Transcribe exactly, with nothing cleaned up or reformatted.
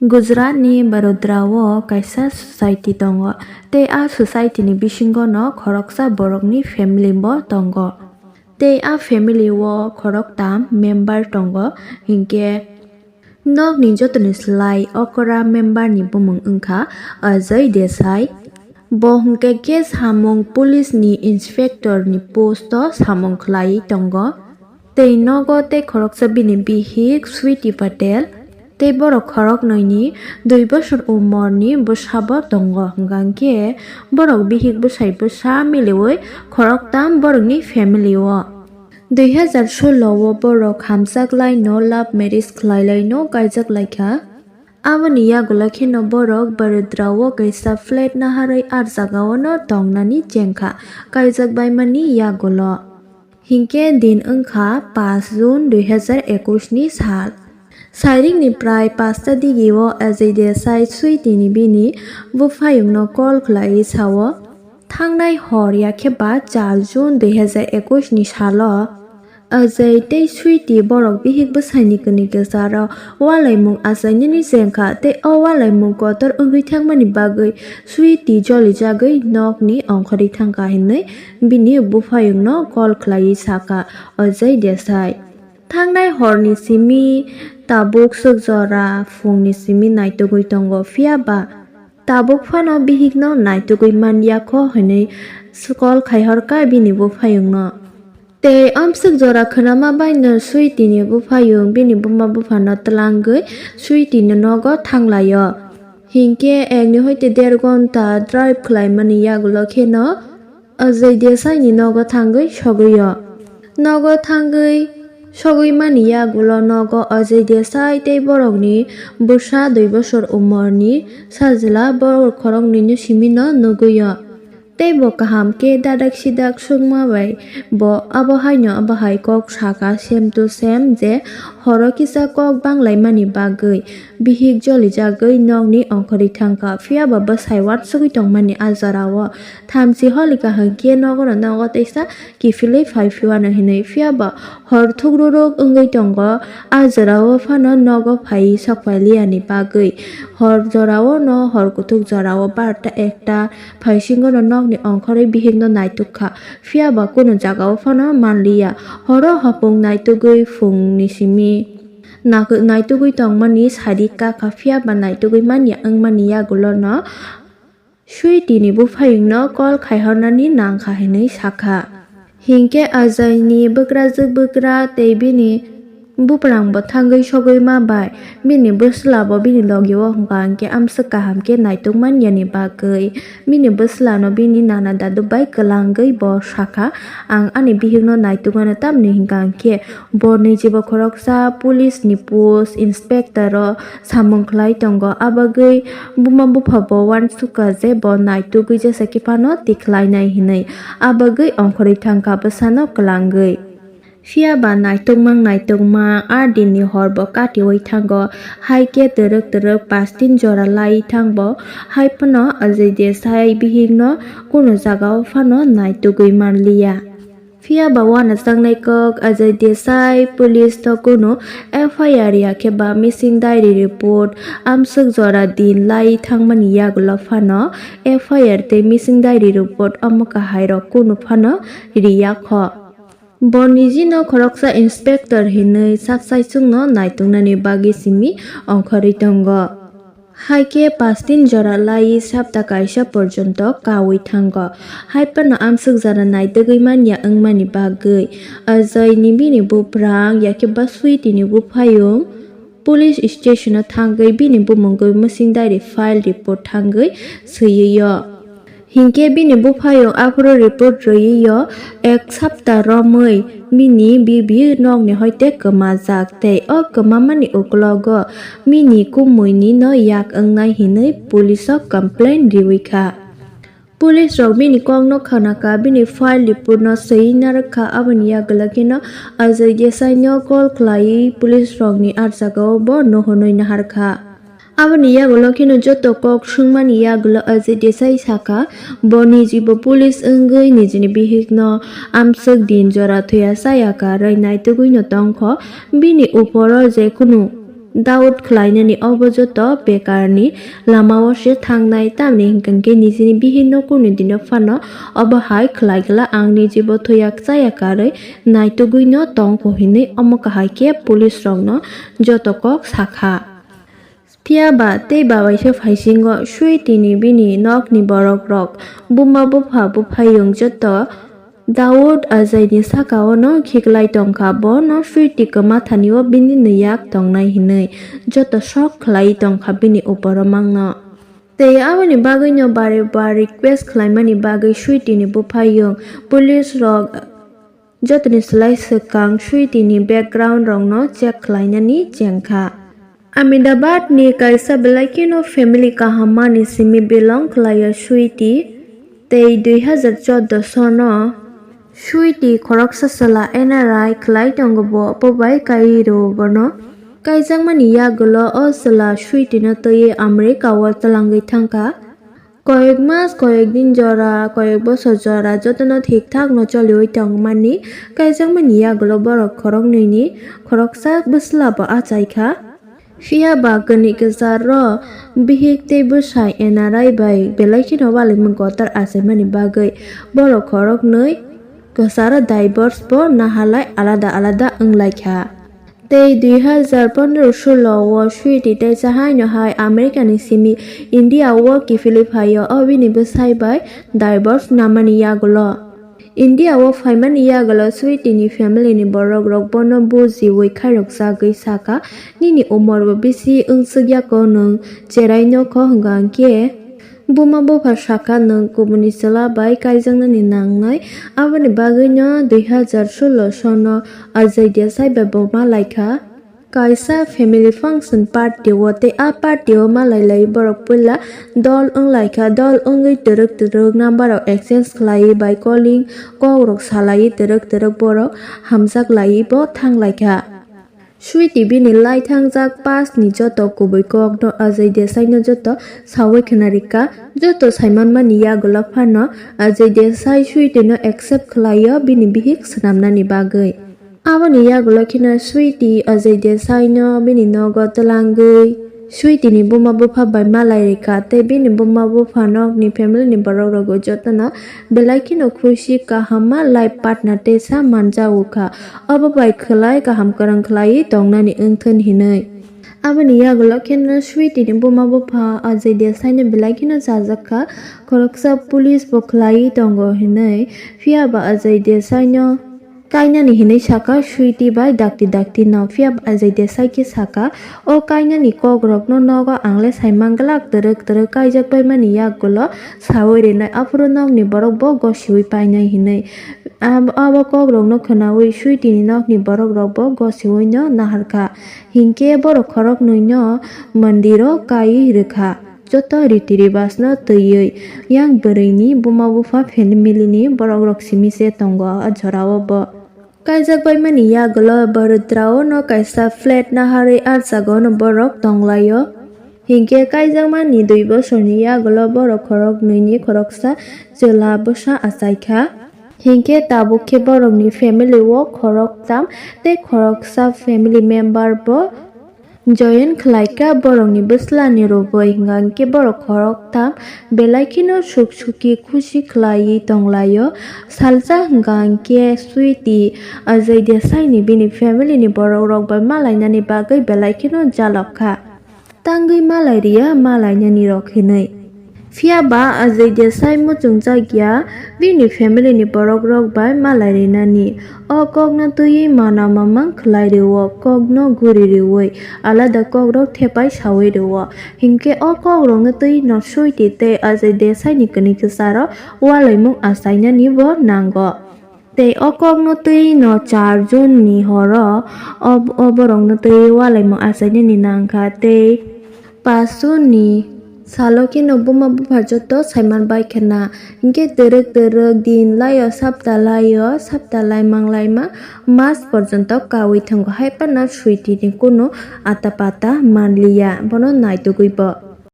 Gujarat ni Baroda o kaisa society tongo, tei a society ni bisingo no khoroksa borok ni family bo tongo, tei a family o khoroktam member tongo, hinkhe nok ni joto ni slai okra member ni bumung wngkha Ajay Desai. Bo hinkhe khe samung police ni inspector ni post o samung khlaiwi tongo. Tei nogo tei khoroksa bini bihik Sweety Patel. Tei borok khoroknwi ni dui bosor umor ni bwsa bo tongo, hwnkha hinkhe borok bihik bwsai bwsa miliwi khoroktam borok ni family o. Dui hazar solo o borok hamjaklai no love marriage khlailai no kaijak laikha. Aboni yagulo kheno borok Baroda o kaisa flat naharwi ar jaga o no tongnani chengkha, kaijak baimani yagulo. Hinkhe din wngkha paanch June dui hazar ekush ni sal. Sairing ni prai pasta digi o Ajay Desai Sweety ni bini buphayung no call khlaiwi sao, thangnai hor yakhe ba char June dui hazar ekush ni salo Ajay tei Sweety borok bihik bwsai ni kwnwi kwcharo walaimung achainani chengkha tei o walaimung kotor wngwi thangmani bagwi Sweety jolijagwi nokni ongkhorwi thangkha hinwi bini buphayungno call khlaiwi sakha Ajay Desai. Thangnai horni simi tabuk swk jora phungni simi naitugwi tongo, phiya ba tabuk phano bihikno naitugwi man ya kho hinwi call khai horkha bini buphayungno. Tei amswk jora khwnama baino Sweety ni buphayung bini buma buphano twlangwi Sweety ni nogo thanglaio. Hinkhe ekni hoite der gonta drive khlaimani yagulo kheno Ajay Desai ni nogo thangwi sogwio. Nogo thangwi sogwi mani yagulo nogo Ajay Desai tei borokni bwsa dui bosor umorni sajla borok khoroknwino simino nugwio. Tei bo kaham khe dadak sidak swngma bai bo abo haino abo hai kok sakha same to same je horo kisa kok banglaimani bagwi bihik jolijagwi nokni ongkhorwi thangkha, phiya ba bwsai uansugwi tongmani a jorao. Thamchi holi kaham khe nogono nogo teisa kiphilwi phai phiwano hinwi, phiya ba hor thukruruk wngwi tongo. A jorao phano nogo phaiwi sok phailiyani bagwi hor jorao no hor kuthuk jorao barta ekta phaisingo no nokni ongkhorwi bihikno naituk kha, phiya ba kunu jagao phano manliya. Horo hopung naitugwi phungni simi nak-, naitugwi tongmani sadi kakha, phiya ba naitugwi manya wngmani yagulo no Sweety ni buphayungno call khaihornani nangkha hinwi sakha. Hinkhe Ajay ni bwkrajwk bwkra tei bini buprang bo thangwi sogwi ma bai, bini bwsla bo bini logi o hwnkha hinkhe amswk kaham khe naituk manyani bagwi bini bwsla no bini nana dadu bai kwlangwi bo sakha, "Ang ani bihik no naituk mano, tamni hwnkha hinkhe bo niji bo khoroksa police ni post inspector o samung khlai tongo, abagwi buma bupha bo uansukha je bo naitugwi jesa khe phano tikhlainai hinwi, abagwi ongkhorwi thangkha bwsano kwlangwi." Phiya ba naitukmang naitukmang a dinni hor bo katiui thango, hai khe twrwk twrwk pastin jora lai thangbo, hai phano Ajay Desai bihikno kunu jagao phano naitugwi manliya. Phiya ba uanajaknai kok Ajay Desai police to kunu F I R ya khe ba missing diary report amswk jora din lai thangmani yagulo phano F I R tei missing diary report omo kahai rok kunu phano riya kho. Bo niji no khoroksa inspector hinwi sak saichung no naituknani bagwi simi ongkhorwi tongo. Hai khe pastin jora lai sapta kaisa porjonto kaui thango. Hai phano amswk jora naitugwi manya wngmani bagwi Ajay ni bini buprang yakhe ba Sweety ni buphayung police station o thangwi bini bumungwi missing diary file report thangwi swiwi o. Hinkhe bini buphayung aphuru report rwiwi o ek sapta romwi bini bibi nokni hoite kwmajak tei o kwmamani uklogo bini kumuini no yak wngnai hinwi police o complain riwi kha. Police rok bini kokno khwnakha, bini file report no swiwi narwkha, aboni yagulo kheno Ajay Desai no call khlaiwi police rokni arjagao bo nohornwi naharkha. Aboni yagulo kheno joto kok swngmani yagulo Ajay Desai sakha, bo niji bo police wngwi nijini bihikno amswk din jora thuya chaya karwi naitugwino tongkho, bini uporo je kunu Doubt khlainani obo joto bekarni lamao se thangnai, tamni hwnkhe nijini bihikno kunu dino phano obo hai khlaigwla ang nijibo thwiya chaya karwi naitugwino tongkho hinwi omo kahai khe police rokno joto kok sakha. Phiya ba tei babaisa phaisingo Sweety ni bini nokni borok rok, buma bupha buphayung joto Daud Ajay ni saka o no khiklai tongkha, bo no Sweety kwma thani o bini nwi yak tongnai hinwi joto sok khlai tongkha bini uporo mangno. Tei aboni bagwi no bare bar request khlaimani bagwi Sweety ni buphayung police rok jotoni slai swkang Sweety ni background rokno check khlainani chengkha. Ahmedabad ni kaisa belai kheno family kaham mani simi belong khlaiya Sweety. Tei dui hazar chordo sono Sweety khoroksa chwla N R I khlai tongo, bo, bo bai kai rwo bono. Kaijakmani yagulo o chwla Sweety no twiwi America o twlangwi thangkha. Koyek mas, koyek din jora, koyek bosor jora jotono thik thak no choliwi tongmani. Kaijakmani yagulo borok khoroknwini khoroksa bwsla bo achaikha. Phiya ba kwnwi kwcharo bihik tei bwsai N R I bai belai kheno walaimung kotor achaimani bagwi borok khoroknwi kwcharo divorce bo naharlai alada alada wnglaikha. Tei dui hazar pondro solo o Sweety teisa haino hai America ni simi India o kiphilwi phaio, o bini bwsai bai divorce namani yagulo. India o phaimani yagulo Sweety ni family ni borok rok bono bujiwi khairokjagwi sakha, "Nini umor bo bisi wngsukya ko, nwng cherai nokho hwnkha hwnkhe buma bupha sakha nwng kubuni chwla bai kaijaknani nangnai." Aboni bagwino dui hazar solo sono Ajay Desai bai bo malaikha. Kaisa family function party o tei a party o malai lai borok puila dol wng lai kha, dol wngwi twrwk twrwk number rok exchange khlaiwi bai calling kok rok salaiwi twrwk twrwk borok hamjak laiwi bo thang lai kha. Sweety bini lai thangjak past ni joto kubui kok no Ajay Desai no joto sawi khna rikha. Joto saimanmani yagulo phano Ajay Desai Sweety no accept khlaio bini bihik swnamnani bagwi. Aboni yagulo kheno Sweety Ajay Desai no bini nogo twlangwi Sweety ni buma bupha bai malai rikha tei bini buma bupha nokni family ni borok rokbo jotono belai kheno khushi kaham ma life partner teisa manjago kha. Obo bai khwlai kaham kwrwng khlaiwi tongnani wngthun hinwi. Aboni yagulo kheno Sweety ni buma bupha Ajay Desai no belai kheno chajak kha, khoroksa police bo khlaiwi tongo hinwi. Phiya ba Ajay Desai no kainani hinwi sakha Sweety bai dakti dakti no. Phiya ba Ajay Desai khe sakha, "O kainani kok rok no nogo ang le saimang glak, twrwk twrwk kaijak bai mani yagulo sawi rinai, aphuru nokni borok bo gosiwi painai," hinwi. Ab-, abo kok rok no khwnawi Sweety ni nokni borok rok bo gosiwi no naharkha. Hinkhe borok khoroknwi no mondir o kaiwi rwkha. Joto riti ribas no twiwi yang bwrwi ni buma bupha family ni borok rok simi se tongo o jora o bo. Kaijak bai mani yagulo bo rwdra o no kaisa flat naharwi archago no borok tonglaio. Hinkhe kaijakmani dui bosorni yagulo borok khoroknwini khoroksa chwla bwsa achaikha. Hinkhe tabuk khe borokni family o khoroktham tei khoroksa family member bo join khlaikha borokni bwslani rwbwi, hwnkha hinkhe borok khoroktham belai kheno suk suki khusi khlaiwi tonglaio. Salsa hwnkha hinkhe Sweety Ajay Desai ni bini family ni borok rok bai malainani bagwi belai kheno jalok kha. Tangwi malai riya malainani rok hinwi. Phiya ba Ajay Desai muchungjak ya bini family ni borok rok bai malai rinani. O kok no twiwi mana mamang khlai rwo, kok no guri rwwi alada kok rok thepai sawi rwo. Hinkhe o kok rok no twi no Sweety tei Ajay Desai ni kwnwi kwcharo walaimung achainani bo nango. Tei o kok no twi no char June ni horo o, o borok no twi walaimung achainani nangkha tei pash June ni salo kheno buma bupha joto saiman bai khna. Hinkhe twrwk twrwk din laio, sapta laio, sapta laimang laima mas porjonto kawi thango, hai phano Sweety ni kunu ata pata manliya, bono naitugwi bo.